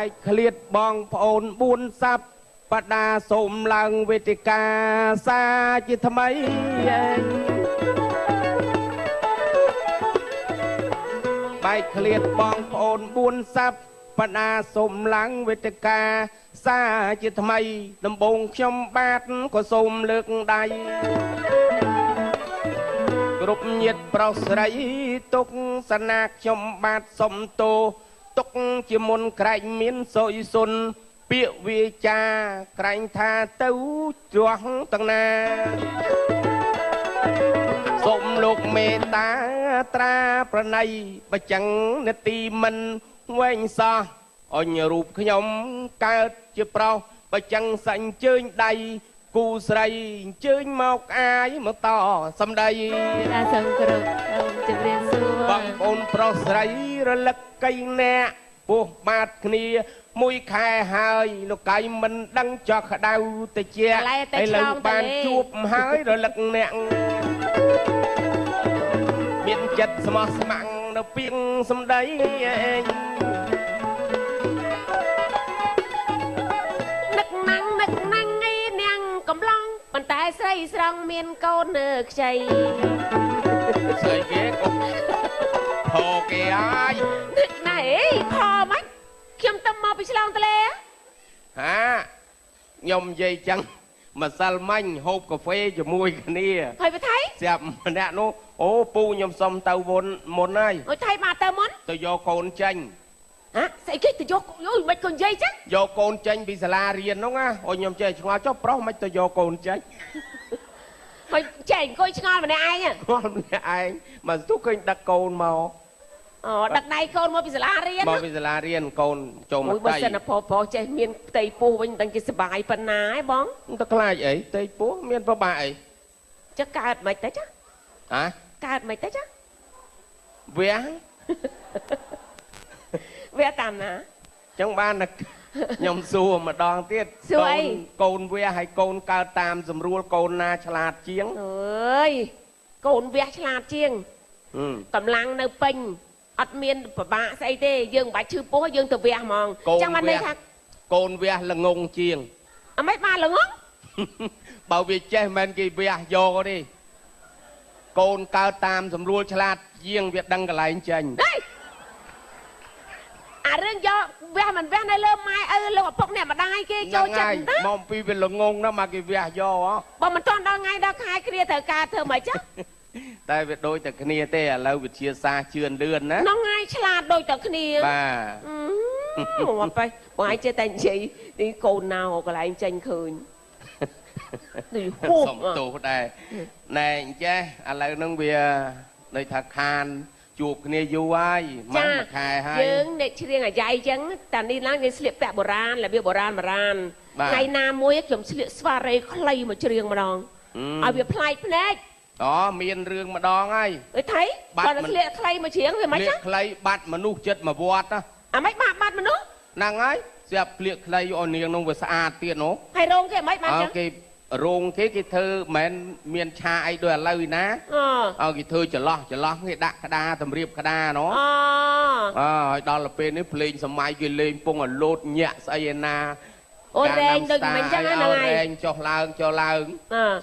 បែកឃ្លាតបងប្អូន4សប្តាហ៍សូមឡើងវេទិកាសាជាថ្មីឯងបែកឃ្លាតបងប្អូន4សប្តាហ៍សូមឡើងវេទិកាសាជាថ្មីដំបងខ្ញុំបាទក៏សូមលើកដៃគ្រប់ញាតប្រុសស្រីទុកសនាខ្ញុំបាទសុំទោទុកជាមុនក្រែងមានសុយសុនពាក្យវាចាក្រែងថាទៅជ្រោះទាំងណាសូមលោកមេត្តាត្រាប្រណីបច្ចឹងនទីមិនវែងសោះអញរូបខ្ញុំកើតជាប្រុសបច្ចឹងសាញ់ជើញដៃគូស្រីអញ្ជើញមកអាយមកតសំដីចាសូមគោរពសូមជម្រាបសួរបងប្អូនប្រុសស្រីរលឹកកៃអ្នកពោះបាតគ្នាមួយខែហើយលោកកៃមិនដឹងចោះក្តៅតិចឥឡូវបានជួបហើយរលឹកអ្នកមានចិត្តស្មោះស្ម័គ្រនៅពីងសំដីឯងនឹកណាំងនឹកណាំងឯនាងកំឡងប៉ុន្តែស្រីស្រង់មានកូននៅខ្ចីស្រីគេកុំផគេអាយនឹកណាអីផមិនខ្ញុំទៅមកពីឆ្លងទលេហាខ្ញុំនិយាយចឹងម្សិលមិញហូបកាហ្វេជាមួយគ្នាហើយបើថៃស្រាប់ម្នាក់នោះអូពូខ្ញុំសុំទៅមុនមុនហើយអូថៃមកទៅមុនទៅយកកូនចេញហ៎ស្អីគេទៅយកអូយមិនក៏និយាយចឹងយកកូនចេញពីសាលារៀននោះណាអូខ្ញុំចេះឆ្ងល់ចុះប្រុសមិនទៅយកកូនចេញហើយចេះអង្គុយឆ្ងល់ម្នាក់ឯងឆ្ងល់ម្នាក់ឯងមកស្ទុះឃើញដឹកកូនមកអូដឹកដៃកូនមកពីសាលារៀនមកពីសាលារៀនកូនចូលមកផ្ទៃបើសិនណាប្រុសចេះមានផ្ទៃពោះវិញមិនដឹងជាសបាយប៉ុណ្ណាឯងបងទៅខ្លាចអីផ្ទៃពោះមានប្របាក់អីចុះកើតមិនទៅចាហ៎កើតមិនទៅចាវះវះតាមណាចឹងបានតែខ្ញុំសួរម្ដងទៀតកូនវះហើយកូនកើតតាមស្រួលកូនណាឆ្លាតជាងអើយកូនវះឆ្លាតជាងកម្លាំងនៅពេញអត់មានប្របាក់ស្អីទេយើងមិនបាច់ឈឺពោះយើងទៅវះហ្មងចឹងបានន័យថាកូនវះល្ងងជាងអមិនបានល្ងងបើវាចេះមិនគេវះយកទេកូនកើតតាមស្រួលឆ្លាតជាងវាដឹងកន្លែងចេញអារឿងយកវះមិនវះនៅលើម៉ែឪលោកឪពុកអ្នកម្ដាយគេចូលចិត្តតាមកពីវាល្ងងណាស់មកគេវះយកហ៎បើមិនទាន់ដល់ថ្ងៃដល់ខែគ្នាត្រូវការធ្វើម៉េចចាតែវាដូចតែគ្នាទេឥឡូវវិទ្យាសាស្ត្រជឿនលឿនណាហ្នឹងហើយឆ្លាតដូចតែគ្នាបាទមកបែបងឯងចេះតែនិយាយនេះកូនណៅកន្លែងចេញឃើញនេះហូបសុំទោសដែរណែអញ្ចេះឥឡូវហ្នឹងវាដូចថាខានជួបគ្នាយូរហើយមួយខែហើយយើងអ្នកច្រៀងអាយ៉ៃអញ្ចឹងតានេះឡើងគេស្លៀកពាក់បុរាណរបៀបបុរាណបុរាណថ្ងៃណាមួយខ្ញុំស្លៀកស្វារ៉េខ្លីមកច្រៀងម្ដងឲ្យវាប្លែកភ្នែកអូមានរឿងម្ដងហើយអើថៃបើស្លៀកខ្លីមកច្រៀងវាមិនចឹងខ្លីបាត់មនុស្សចិត្តមួយវត្តណាអាមិនបាត់មនុស្សហ្នឹងហើយស្រាប់ស្លៀកខ្លីអូនាងនោះវាស្អាតទៀតនោះហើយរោងគេមិនបានចឹងគេរោងគេគេធ្វើមិនមានឆាអីដូចឥឡូវណាអើគេធ្វើចន្លោះចន្លោះគេដាក់ក្តារតម្រៀបក្តារណោះអើហើយដល់ពេលនេះភ្លេងសម័យគេលេងពងឲ្យលោតញាក់ស្អីឯណាអូរែងដូចមិនចឹងហ្នឹងហើយរែងចុះឡើងចុះឡើង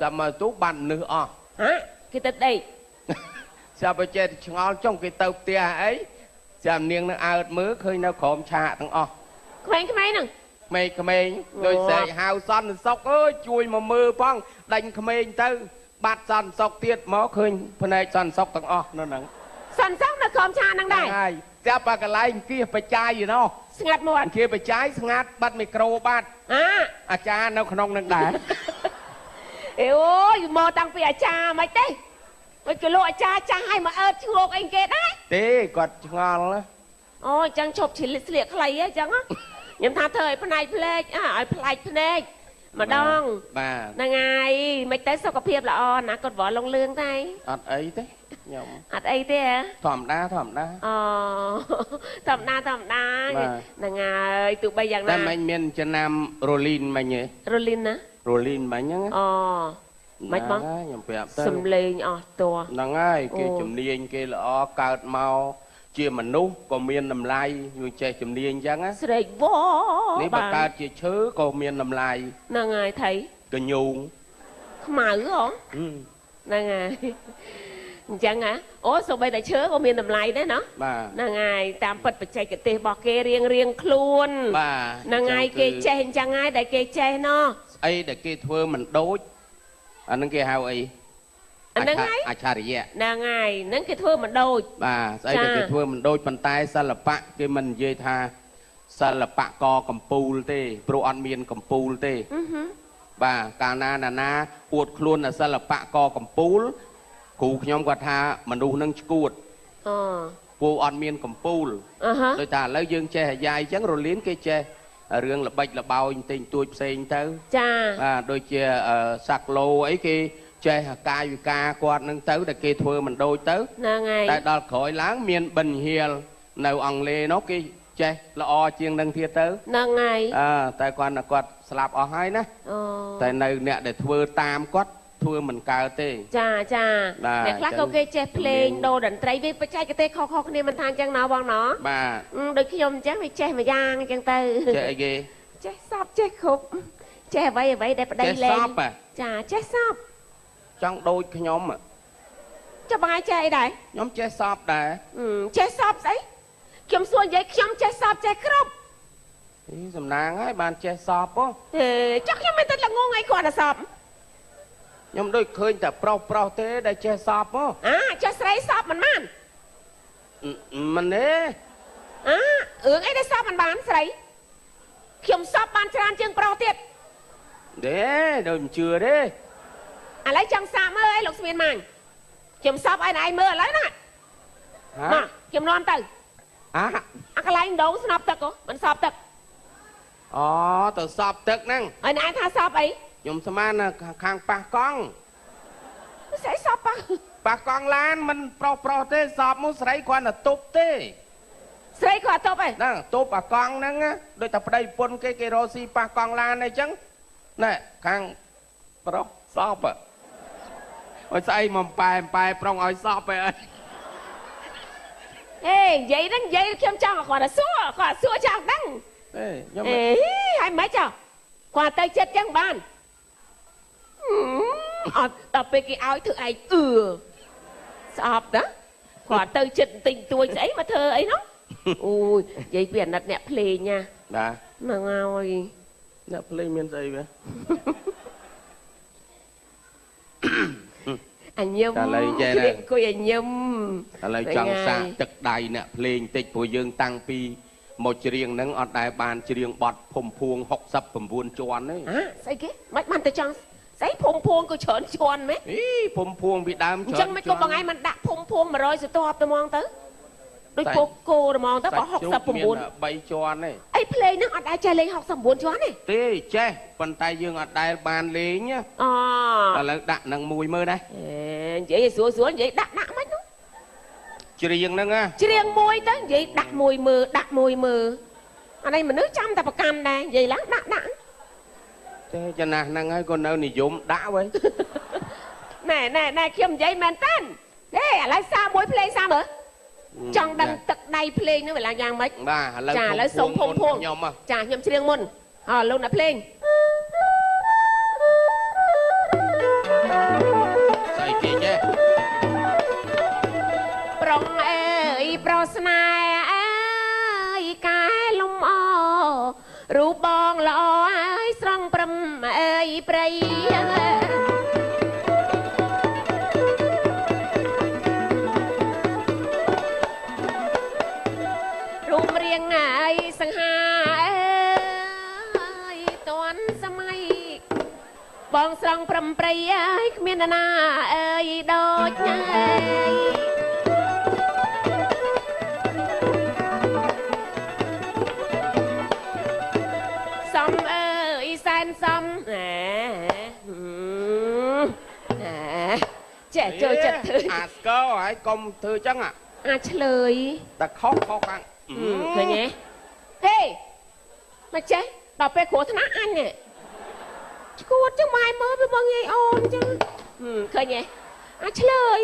ចាំមកទូបាត់នឹសអស់ហ៎គេទៅដេកចាប់បើចេះឆ្ងល់ចុងគេទៅផ្ទះអីចាំនាងនឹងអើតមើលឃើញនៅក្រោមឆាកទាំងអស់ក្មេងៗហ្នឹងក្មេងៗដូចស្រែកហៅសន្តិសុខអើយជួយមកមើលផងដេញក្មេងទៅបាត់សន្តិសុខទៀតមកឃើញភ្នែកសន្តិសុខទាំងអស់នៅហ្នឹងសន្តិសុខនៅក្រោមឆាកហ្នឹងដែរហើយចាប់បើកន្លែងអង្គាសបច្ច័យណោះស្ងាត់មកអង្គាសបច្ច័យស្ងាត់បាត់មីក្រូបាត់អាចារ្យនៅក្នុងហ្នឹងដែរអេអូយមកតាំងពីអាចារ្យមិនទេមិនគេលោកអាចារ្យចាស់ឲ្យមកអើតឈ្ងោកអីគេដែរទេគាត់ឆ្ងល់ណាអូអញ្ចឹងឈប់ឆ្លៀកខ្លីហ៎អញ្ចឹងខ្ញុំថាធ្វើឲ្យផ្នែកភ្លែកឲ្យប្លែកភ្នែកម្ដងបាទហ្នឹងហើយមិនទេសុខភាពល្អណាគាត់វល់លងលឿងតែអត់អីទេខ្ញុំអត់អីទេហ៎ធម្មតាធម្មតាអូធម្មតាធម្មតាហ្នឹងហើយទោះបីយ៉ាងណាតែមិនមានចំណាំរ៉ូលីនមិញទេរ៉ូលីនណារ៉ូលីនមិញហ្នឹងអូមិនបងខ្ញុំប្រាប់ទៅសំលេងអស់តួហ្នឹងហើយគេជំនាញគេល្អកើតមក ជាមនុស្សក៏មានតម្លៃយើងចេះជំនាញអញ្ចឹងណា ស្រែកវ នេះបើកើតជាឈើក៏មានតម្លៃ ហ្នឹងហើយថៃ កញូង ខ្មៅហ៎ ហ្នឹងហើយអញ្ចឹងហ៎ អូសូម្បីតែឈើក៏មានតម្លៃដែរណា ហ្នឹងហើយតាមពិតបច្ចេកទេសរបស់គេរៀងរៀងខ្លួន ហ្នឹងហើយគេចេះអញ្ចឹងហើយដែលគេចេះណោះ ស្អីដែលគេធ្វើមិនដូចអាហ្នឹងគេហៅអី អាហ្នឹងហើយ អច្ឆរិយៈ ហ្នឹងហើយហ្នឹងគេធ្វើមិនដូច បាទស្អីដែលគេធ្វើមិនដូច ប៉ុន្តែសិល្បៈគេមិននិយាយថាសិល្បករកំពូលទេ ព្រោះអត់មានកំពូលទេ បាទកាលណាណាណាអួតខ្លួនថាសិល្បករកំពូល គ្រូខ្ញុំគាត់ថាមនុស្សនឹងឈួត អូពូអត់មានកំពូល ដូចថាឥឡូវយើងចេះអាយ៉ាយអញ្ចឹងរលៀនគេចេះរឿងល្បិចល្បោយបន្តិចបន្តួចផ្សេងទៅ ចា បាទដូចជាសាក់ឡូអីគេចេះកាយវិការគាត់នឹងទៅ តែគេធ្វើមិនដូចទៅ ហ្នឹងហើយ តែដល់ក្រោយឡើងមានបិណ្ឌហៀលនៅអង់គ្លេសនោះគេចេះល្អជាងនឹងទៀតទៅ ហ្នឹងហើយ អើតែគាត់គាត់ស្លាប់អស់ហើយណា អូតែនៅអ្នកដែលធ្វើតាមគាត់ធ្វើមិនកើតទេ ចាចា អ្នកខ្លះក៏គេចេះភ្លេងដូរតន្ត្រីវាបច្ចេកទេសខុសៗគ្នាមិនថាអញ្ចឹងណោះបងណោះ បាទ ដូចខ្ញុំអញ្ចឹងវាចេះមួយយ៉ាងអញ្ចឹងទៅ ចេះអីគេ ចេះសពចេះគ្រប់ចេះអ្វីអ្វីដែលប្តីលេង ចេះសព ចាចេះសព ចង់ដូចខ្ញុំ ចុះបងឯងចេះអីដែរ ខ្ញុំចេះសពដែរ ចេះសពស្អីខ្ញុំសួរនិយាយខ្ញុំចេះសពចេះគ្រប់ អីសំណាងហើយបានចេះសពហ៎ ហេចុះខ្ញុំមិនទៅល្ងងអីគាត់តែសព ខ្ញុំដូចឃើញតែប្រុសប្រុសទេដែលចេះសពហ៎ អាចេះស្រីសពមិនបាន មិនទេ អារឿងអីដែលសពមិនបានស្រីខ្ញុំសពបានច្រើនជាងប្រុសទៀត ទេដូចមិនជឿទេ ឥឡូវចង់សាកមើលអីលោកស្មានម៉ាញ់ខ្ញុំសពឲ្យឯងមើលឥឡូវណា មកខ្ញុំនាំទៅ អាអាកន្លែងដងស្នប់ទឹកហ៎មិនសពទឹក អូទៅសពទឹកហ្នឹង ឲ្យឯងថាសពអី ខ្ញុំស្មានខាងប៉ះកង់ ស្អីសពប៉ះ ប៉ះកង់ឡានមិនប្រុសប្រុសទេសពមកស្រីគ្រាន់តែទប់ទេ ស្រីគាត់ទប់ឯង ហ្នឹងទប់អាកង់ហ្នឹងដូចតែប្តីប្រពន្ធគេគេរកស៊ីប៉ះកង់ឡានអីចឹងណែខាងប្រុសសពឲ្យស្អីមកប៉ែប៉ែប្រុងឲ្យសពឯអី ហេនិយាយហ្នឹងនិយាយខ្ញុំចង់ឲ្យគាត់សួរគាត់សួរចង់ដឹង ទេខ្ញុំ អេហើយមិនចោះគាត់ទៅចិត្តចឹងបានអត់ដល់ពេលគេឲ្យធ្វើឯងអឺស្អប់ណាគាត់ទៅចិត្តបន្តិចបន្តួចស្អីមកធ្វើអីនោះ អូយនិយាយពីអាណិតអ្នកភ្លេងណា បាទ ហ្នឹងហើយ អ្នកភ្លេងមានស្អីវិញ អញញឹមជ្រាបអង្គុយអញញឹម ឥឡូវចង់សាកទឹកដៃអ្នកភ្លេងតិចព្រោះយើងតាំងពីមកច្រៀងហ្នឹងអត់ដែលបានច្រៀងបទភុំភួង69ជាន់ទេ អាស្អីគេមិនបានទៅចង់ស្អីភុំភួងក៏ច្រើនជាន់មែន អីភុំភួងពីដើម ច្រើនអញ្ចឹងមិនក៏បងឯងមិនដាក់ភុំភួង100ស្ទាប់ទៅហ្មងទៅដូចពោកគោហ្មងទៅបើ69 3ជាន់ទេ អីភ្លេងហ្នឹងអត់ដែលចេះលេង69ជាន់ទេ ទេចេះប៉ុន្តែយើងអត់ដែលបានលេង អូ ឥឡូវដាក់នឹងមួយមើលដែរ អេនិយាយឲ្យស្រួលស្រួលនិយាយដាក់ដាក់មិននោះ ច្រៀងហ្នឹងណា ច្រៀងមួយទៅនិយាយដាក់មួយមើលដាក់មួយមើលអានេះមនុស្សចាំតែប្រកាន់ដែរនិយាយឡើងដាក់ដាក់ ទេចំណាស់ហ្នឹងហើយក៏នៅនិយមដាក់វិញ ណែណែណែខ្ញុំនិយាយមែនតើទេឥឡូវសាមួយភ្លេងសាមើលចង់ដឹងទឹកដៃភ្លេងហ្នឹងវាឡើងយ៉ាងម៉េច បាទឥឡូវ ចាឥឡូវសុំភុំភួង ខ្ញុំ ចាខ្ញុំច្រៀងមុនអើលោកអ្នកភ្លេង ស្អីគេចេះ ប្រុងអើយប្រុសស្នេហ៍អើយកែលំអរូបបងល្អហើយស្រង់ព្រំអើយព្រៃរូបរាងហើយសង្ហាអើយតន់សម័យបងស្រង់ព្រំព្រៃអើយគ្មានណាអើយដូចញ៉ៃសំអើយសែនសំណែចេះចូលចិត្តធ្វើ អាស្កហើយកុំធ្វើចឹង អាឆ្លើយ តែខុសខុសខាង ឃើញទេហេមកចេះដល់ពេលគ្រោះថ្នាក់អញនេះឈួតចឹងម៉ែមើលវាមកងាយអូនចឹងឃើញទេអាឆ្លើយ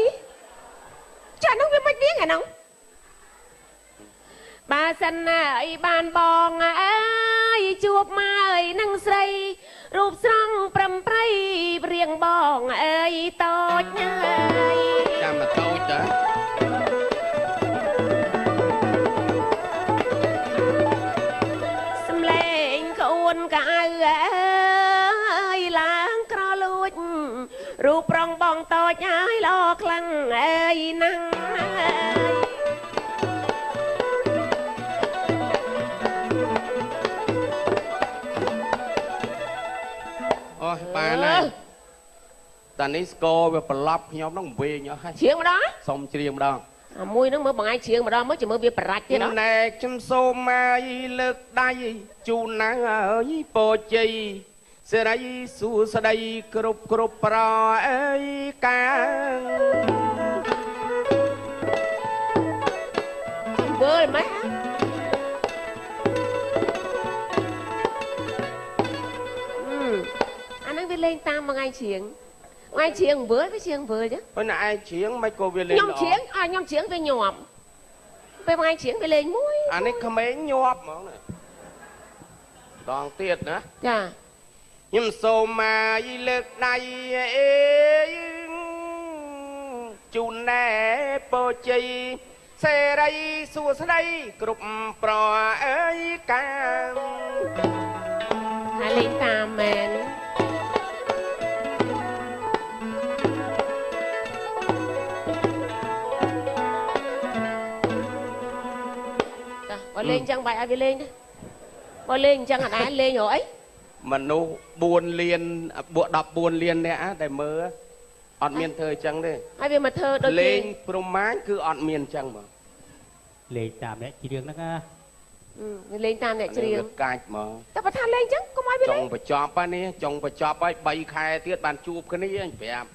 ចាហ្នឹងវាមិនរៀងអាហ្នឹង បើសិនណាអីបានបងអើយជួបម៉ើយនឹងស្រីរូបស្រង់ប្រំប្រៃរៀងបងអើយតូចណាយចាំមកតូចតាសំលេងក្អួនកៅអើយឡើងក្រលួចរូបប្រងបងតូចហើយល្អខ្លាំងអើយណាស់អូយបានហើយតានេះស្គរវាប្រឡប់ខ្ញុំហ្នឹងវែងអស់ហើយច្រៀងម្ដងសុំច្រៀងម្ដងអាមួយហ្នឹងមើលបងឯងច្រៀងម្ដងមើលចាំមើលវាប្ររាច់ទៀតណែខ្ញុំសូមមកលើកដៃជូនណាយពោជ័យសេរីសួស្តីគ្រប់គ្រប់ប្រអីកាវើលម៉េចអាហ្នឹងវាលេងតាមមួយថ្ងៃច្រៀងថ្ងៃច្រៀងវើលវាច្រៀងវើលចឹងប៉ុន្តែឯងច្រៀងមិនក៏វាលេងខ្ញុំច្រៀងអើខ្ញុំច្រៀងវាញាប់ពេលថ្ងៃច្រៀងវាលេងមួយអានេះក្មេងញាប់ហ្មងណាដងទៀតណាចាខ្ញុំសូមមកលើកដៃអេជូនណែពោជ័យសេរីសួស្តីគ្រប់ប្រអីកាហើយលេងតាមមែនបើលេងអញ្ចឹងបាច់ឲ្យវាលេងទេបើលេងអញ្ចឹងអត់ដែរលេងរកអីមនុស្ស4លាន14លានអ្នកដែលមើលអត់មានធ្វើអញ្ចឹងទេហើយវាមកធ្វើដូចលេងព្រមម៉ាញគឺអត់មានអញ្ចឹងបងលេងតាមអ្នកច្រៀងហ្នឹងណាវាលេងតាមអ្នកច្រៀងកាច់ហ្មងតែបើថាលេងអញ្ចឹងកុំឲ្យវាលេងចង់បញ្ចប់ហ្នឹងនេះចង់បញ្ចប់ហើយ3ខែទៀតបានជួបគ្នាអញប្រាប់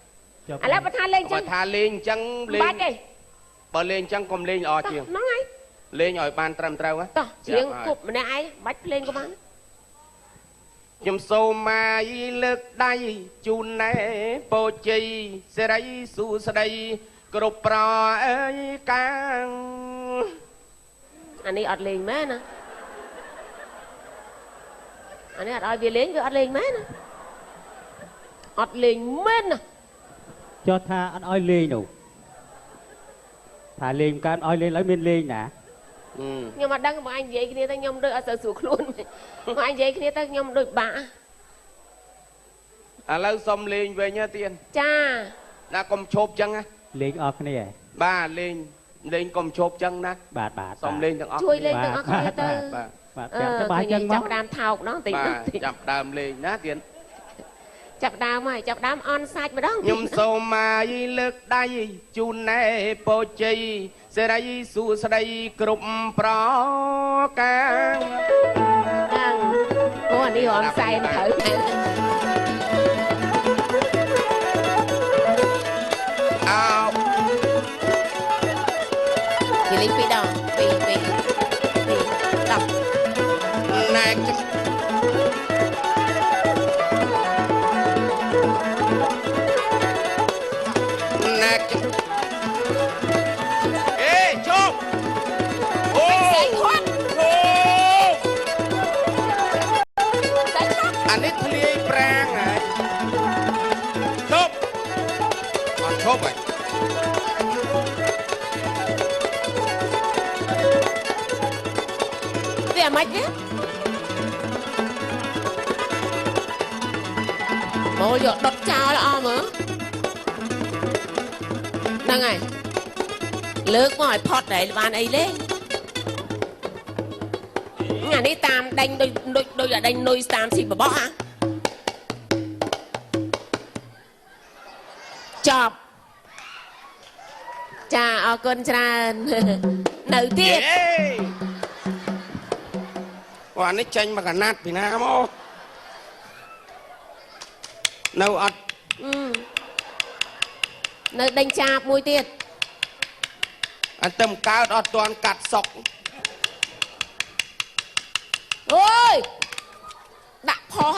ឥឡូវបើថាលេងអញ្ចឹងបើថាលេងអញ្ចឹងលេងបាច់ទេបើលេងអញ្ចឹងកុំលេងល្អជាងហ្នឹងហើយលេងឲ្យបានត្រឹមត្រូវតោះច្រៀងគប់ម្នាក់ឯងបាច់ភ្លេងក៏បានខ្ញុំសូមមកលើកដៃជូនណែពោជ័យសេរីសួស្តីគ្រប់ប្រអីកាងអានេះអត់លេងមែនណាអានេះអត់ឲ្យវាលេងវាអត់លេងមែនណាអត់លេងមែនណាចុះថាអត់ឲ្យលេងនោះថាលេងកើនឲ្យលេងឡើយមានលេងណាខ្ញុំអត់ដឹងបងឯងនិយាយគ្នាទៅខ្ញុំដូចអត់សូវស្រួលខ្លួនបងឯងនិយាយគ្នាទៅខ្ញុំដូចបាក់ឥឡូវសុំលេងវិញទៀនចាណាកុំឈប់ចឹងណាលេងអស់គ្នាបាទលេងលេងកុំឈប់ចឹងណាបាទបាទសុំលេងទាំងអស់ជួយលេងទាំងអស់គ្នាទៅបាទបាទចាំបាយចឹងមកចាប់ដើមថោកណោះតិចតិចចាប់ដើមលេងណាទៀនចាប់ដើមហើយចាប់ដើមអន់សាច់ម្ដងខ្ញុំសូមមកលើកដៃជូនណែពោជ័យសេរីសួស្តីគ្រប់ប្រការហ្នឹងអូអានេះអន់សែនត្រូវអោគេលេងពីរដងពីរពីរពីរ10ណែអានេះធ្លាយប្រាងហើយឈប់អត់ឈប់ហើយវាអាម៉េចវាមកយកដុតចោលអស់មើលហ្នឹងហើយលើកមកឲ្យផុតតែបានអីលេងអានេះតាមដេញដូចដូចដូចអាដេញនុយតាមស៊ីបបោះហ่ะចប់ចាអរគុណច្រើននៅទៀតអូអានេះចេញមកកណាត់ពីណាមកនៅអត់នៅដេញចាបមួយទៀតអត់ទៅកើតអត់ទាន់កាត់សុកអូយដាក់ផុស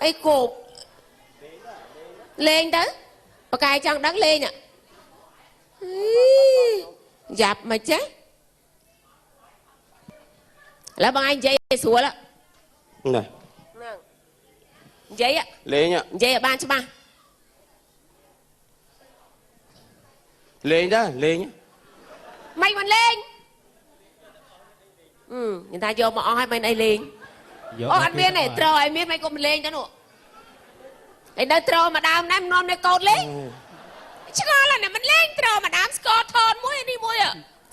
អីគប់លេងទៅបកែចង់ដឹងលេង យ៉ាប់មកចេះឥឡូវបងឯងនិយាយឲ្យស្រួល នេះ ហ្នឹងនិយាយ លេង និយាយឲ្យបានច្បាស់ លេងដែរលេង មិនមិនលេង អឺនិយាយថាយកមកអស់ហើយមិនអីលេង យក អូអត់មានទេត្រឲ្យមានមិនក៏មិនលេងទៅនោះឯនៅត្រមកដើមណែមិននាំនៅកោតលេងឆ្ងល់ណាស់មិនលេងត្រមកដើមស្ករថនមួយនេះមួយ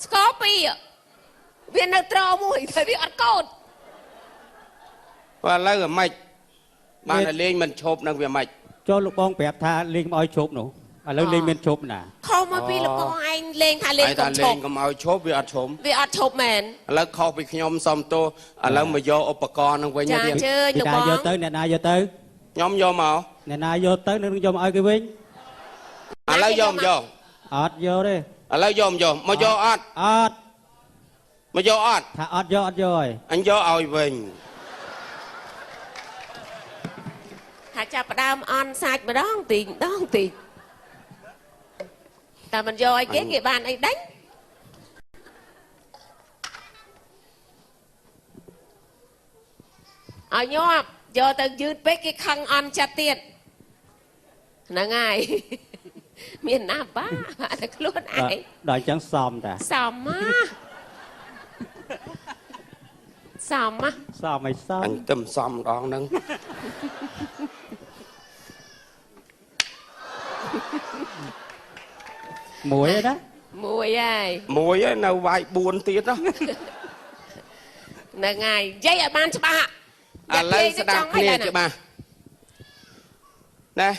ស្ករពីរវានៅត្រមួយតែវាអត់កោត បាទឥឡូវអាម៉េចបានតែលេងមិនឈប់នឹងវាម៉េច ចូលលោកបងប្រាប់ថាលេងមិនឲ្យឈប់នោះឥឡូវលេងមានឈប់ណា ខុសមកពីលោកបងឯងលេងថាលេង ហើយក ុំ ថាលេ ឈប់ ងកុំឲ្យឈប់វាអត់ឈប់ វាអត់ឈប់មែន ឥឡូវខុសពីខ្ញុំសុំទោសឥឡូវមកយកឧបករណ៍នឹងវិញ ចា ទៀត អញ្ជើញ អ្នក លោកបង ណាយកទៅអ្នកណាយកទៅ ខ្ញុំយកមក អ្នកណាយកទៅនឹងយកមកឲ្យគេវិញ ឥឡូវយកមកយក អត់យកទេ ឥឡូវយកមកយកមកយកអត់ អត់ មកយកអត់ ថាអត់យកអត់យកហើយ អញយកឲ្យវិញ ថាចាប់ផ្ដើមអន់សាច់ម្ដងតិចម្ដងតិចតែមិនយកឲ្យគេគេបានអីដេញឲ្យញាប់យកទៅយឺតពេកគេខឹងអន់ចិត្តទៀតហ្នឹងហើយមានណាបាតែខ្លួនឯង ដល់អញ្ចឹងសមតា សមមកសមមក សមឲ្យសម អញទៅមិនសមម្ដងហ្នឹង មួយឯណា មួយហើយ មួយហើយនៅវាយ4ទៀតណា ហ្នឹងហើយនិយាយឲ្យបានច្បាស់ ឥឡូវស្ដាប់គ្នាច្បាស់ណា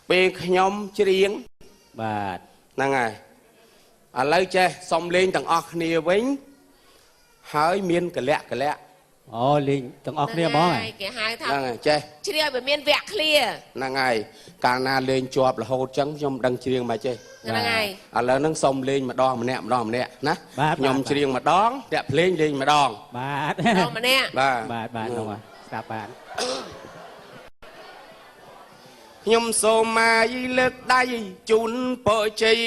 ពេលខ្ញុំច្រៀង បាទ ហ្នឹងហើយឥឡូវចេះសុំលេងទាំងអស់គ្នាវិញហើយមានកលៈកលៈ អូលេងទាំងអស់គ្នាហ្មង ហើយគេហៅថា ហ្នឹងហើយចេះ ជ្រាវឲ្យមានវគ្គឃ្លា ហ្នឹងហើយកាលណាលេងជាប់រហូតចឹងខ្ញុំមិនដឹងច្រៀងមកចេះ ហ្នឹងហើយ ឥឡូវហ្នឹងសុំលេងម្ដងម្នាក់ម្ដងម្នាក់ណា បាទ ខ្ញុំច្រៀងម្ដងអ្នកភ្លេងលេងម្ដង បាទ ដងម្នាក់ បាទ បាទបាទនោះហើយស្ដាប់បាន ខ្ញុំសូមមកលើកដៃជូនពរជ័យ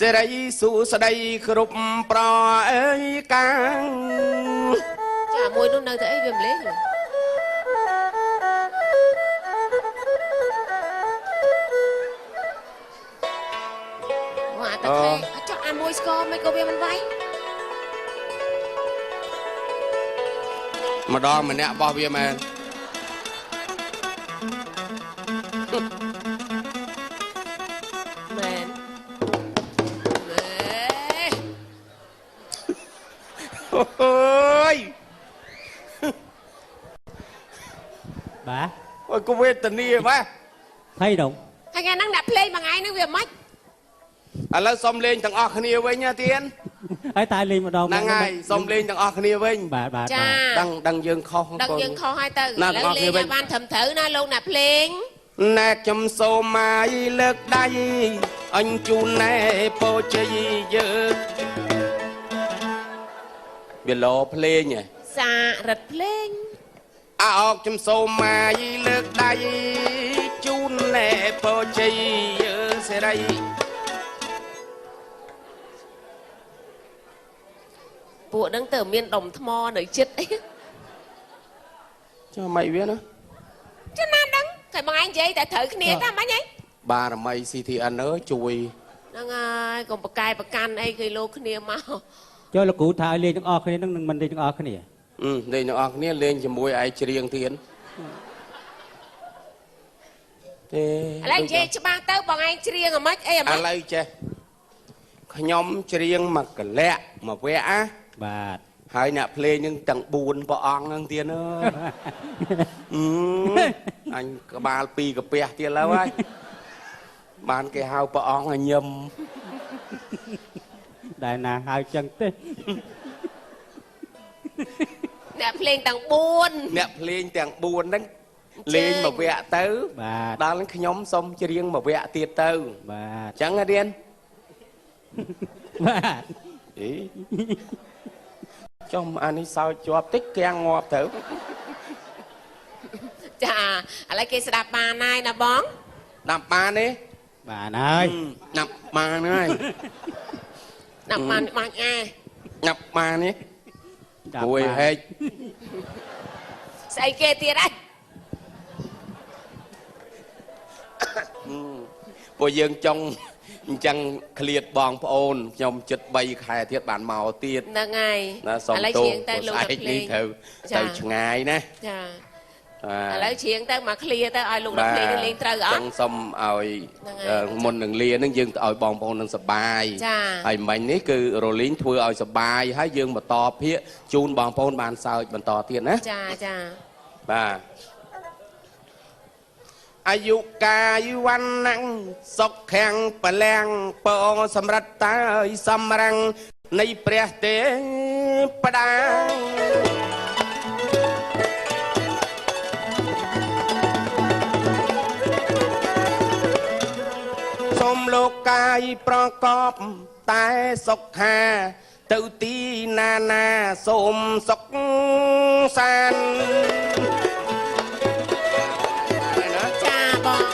សិរីសួស្តីគ្រប់ប្រអើយកាង ចាមួយនោះនៅតែអីវាមិនលេងវ៉ាតាខេចុះអាមួយស្គរមិនក៏វាមិនវាយ ម្ដងម្នាក់របស់វាមែន មែនណែ អូយ បាទ អូយគវេទនាបាទ ថៃនោះ ហើយថ្ងៃហ្នឹងអ្នកភ្លេងមួយថ្ងៃហ្នឹងវាមិន ឥឡូវសុំលេងទាំងអស់គ្នាវិញណាទៀន ហើយតែលេងម្ដង ហ្នឹងហើយសុំលេងទាំងអស់គ្នាវិញ បាទបាទ ចា ដឹងដឹងយើងខុស ដឹងយើងខុសហើយទៅ ណា ឥឡូវលេង ទាំងអស់គ្នាវិញ ឲ្យបានត្រឹមត្រូវណាលោកអ្នកភ្លេង ណែខ្ញុំសូមមកលើកដៃអញជូនណែពរជ័យយើងវាលោភ្លេងហ៎ សារឹតភ្លេង អោកខ្ញុំសូមមកលើកដៃជូនណែពរជ័យយើងសេរី ពួកហ្នឹងទៅមានដុំថ្មនៅចិត្តអី ចុះមិនវាណា ចំណាដឹងតែបងឯងនិយាយតែត្រូវគ្នាតាមិញហី បារមី CTN អើយជួយ ហ្នឹងហើយកុំប្រកែប្រកាន់អីគេលោកគ្នាមក ចូលលោកគ្រូថាឲ្យលេងទាំងអស់គ្នានឹងនឹងមិនលេងទាំងអស់គ្នា អឺលេងទាំងអស់គ្នាលេងជាមួយឯងច្រៀងទៀនទេ ឥឡូវនិយាយច្បាស់ទៅបងឯងច្រៀងអាម៉េចអីអាម៉េ ឥ ច ឡូវចេះខ្ញុំច្រៀងមកកលៈមកវគ្គណា បាទ ហើយអ្នកភ្លេងនឹងទាំង4ព្រះអង្គហ្នឹងទៀតអើយអឺអញក្បាលពីរកាពះទៀតឡើយហើយបានគេហៅព្រះអង្គឲ្យញឹម ដែលណាហៅចឹងទេ អ្នកភ្លេងទាំង4 អ្នកភ្លេងទាំង4ហ្នឹងលេងមកវគ្គទៅ បាទ ដល់ខ្ញុំសុំច្រៀងមកវគ្គទៀតទៅ បាទ អញ្ចឹងណារៀន បាទ អីចំអានេះសោចជាប់តិចកាំងងាប់ទៅ ចាឥឡូវគេស្ដាប់បានហើយណាបង ដាប់បានទេ បានហើយ ណាប់បានហើយ ណាប់បានបាច់អែ ណាប់បាននេះគួយហែក ស្អីគេទៀតហ៎ ពួកយើងចង់អញ្ចឹងឃ្លាតបងប្អូនខ្ញុំចិត្ត3ខែទៀតបានមកទៀត ហ្នឹងហើយ ណាសូមទោសស្អែកនេះត្រូវទៅឆ្ងាយណា ចាឥឡូវច្រៀងទៅមកឃ្លាទៅឲ្យលោកដល់ភ្លេងលេងត្រូវអត់ ចឹងសូមឲ្យមុននឹងលានឹងយើងទៅឲ្យបងប្អូននឹងសបាយហើយមិញនេះគឺរលីងធ្វើឲ្យសបាយហើយយើងបន្តភាកជូនបងប្អូនបានសើចបន្តទៀតណា ចាចា បាទអាយុកាយវណ្ណសុខំបលាំងពងសម្រិតតើយសំរាំងនៃព្រះទេពតាសូមលោកកាយប្រកបតែសុខាទៅទីណាណាសូមសុខសាន្ត ចាបង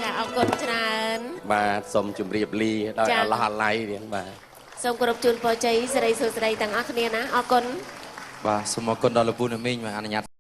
ចាអរគុណច្រើន បាទសូមជម្រាបលាដោយអឡោះអាល័យរៀងបាទ សូមគោរពជូនពរជ័យសិរីសួស្តីទាំងអស់គ្នាណាអរគុណ បាទសូមអរគុណដល់លោកពូណាមីងបាទអនុញ្ញាត